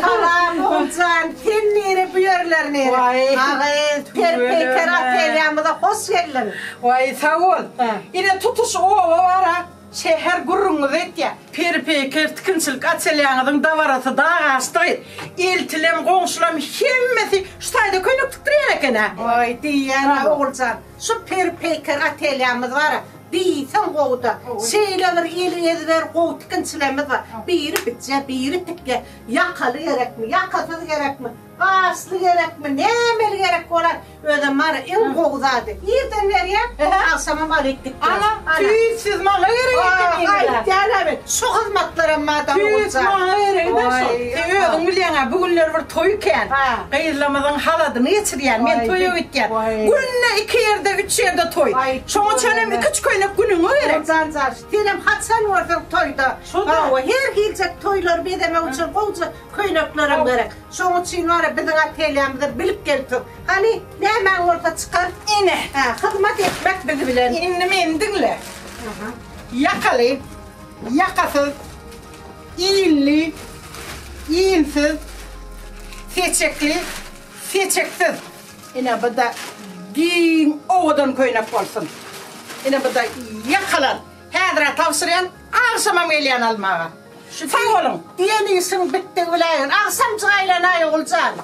Salam Oguljan, sen nire bu ýerler nire? Waý. Agyz, per-peýker atelýamyza hoş geldiň. Waý, sag bol. Ine tutuş oba bar-a, şäher gürrüňiňizi etýär. Per-peýker tikinçilik atelýaňyzyň dabarasy dag aşdy. Eltilem, goňşulam hemmesi şu taýda köýnek tikdirýän eken-ä. Waý, diýýän-ä Oguljan, şu per-peýker atelýamyz bar-a, Diýseň gowuda. Şeýle bir eli ezber gowy tikinçilerimiz bar. Biri biçýär, biri tikýär. Ýakaly gerekmi, ýakasyz gerekmi, gaşly gerekmi, nämeli gerek bolar. Özem bar-a, iň gowy zady. Irden berýär, agşamam alyp gitýär. Ana, tüýs siz maňa gerek ekeniňiz-ä. Aýtýan-a men, şu hyzmatlaram bar-da, Tüýs Oguljan. maňa geregi-dä şol. Sen özüň bilýäň-ä, bu günler bir toý kän. Gyzlarymyzyň haladyny geçirýän, men toýa gitýän. Günde iki ýerde, üç ýerde toý. Şoň üçinem iki-üç köýnek günüňe gerek. Oguljan jan, senem haçan görseň toýda. Hawa, her hiljek toýlary bezemek üçin gowja köýneklerem gerek. Şoň üçin bar-a, biziň atelýamyza bilip gelipsiň. Hany, nämäň bolsa çykar. Ine. Hä, hyzmat etmek biz bilen. Indi meni diňle. Ýakaly, ýakasyz. Inli, insiz, seçekli, seçeksiz. Ine bu-da giň, owadan köýnek bolsun. Ine bu-da ýakalar. Häzir-ä tabşyrýan, agşamam gelýän almaga. Sag boluň. Diýen işiň bitdigi biläýgin. Agşamjyk aýlanaý, Oguljan.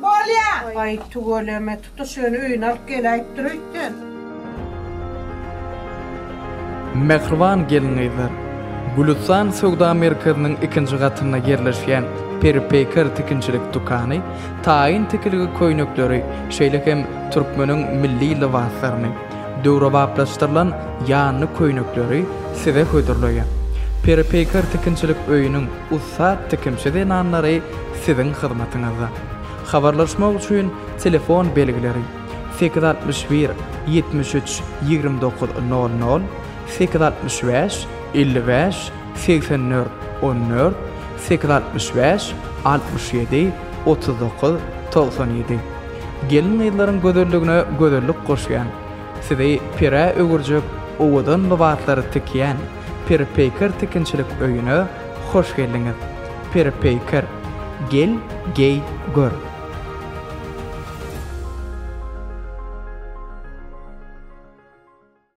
Bolýa. Aý, tüweleme, tutuş ýöne öýüne alyp geläýipdir öýtýän. Mähriban gelin-gyzlar! Gülüstan söwda merkeziniň ikinji gatynda ýerleşýän Peri-Peýker tikinçilik dükany taýyn tikilgi köýnekleri, şeýle hem türkmeniň milli lybaslaryny, döwrebaplaşdyrylan ýanly köýnekleri size hödürleýär. Peri-Peýker tikinçilik öýüniň ussat tikimçi zenanlary siziň hyzmatyňyzda. Habarlaşmak üçin telefon belgileri, 861 73 29 nol nol, 865 55 84 14, 865 67 39 97. Gelin-gyzlaryň gözelligine gözellik goşýan, sizi perä öwürjek owadan lybaslary tikýän Peri-Peýker tikinçilik öýüne hoş geldiňiz! Peri-Peýker, gel, geý, gör!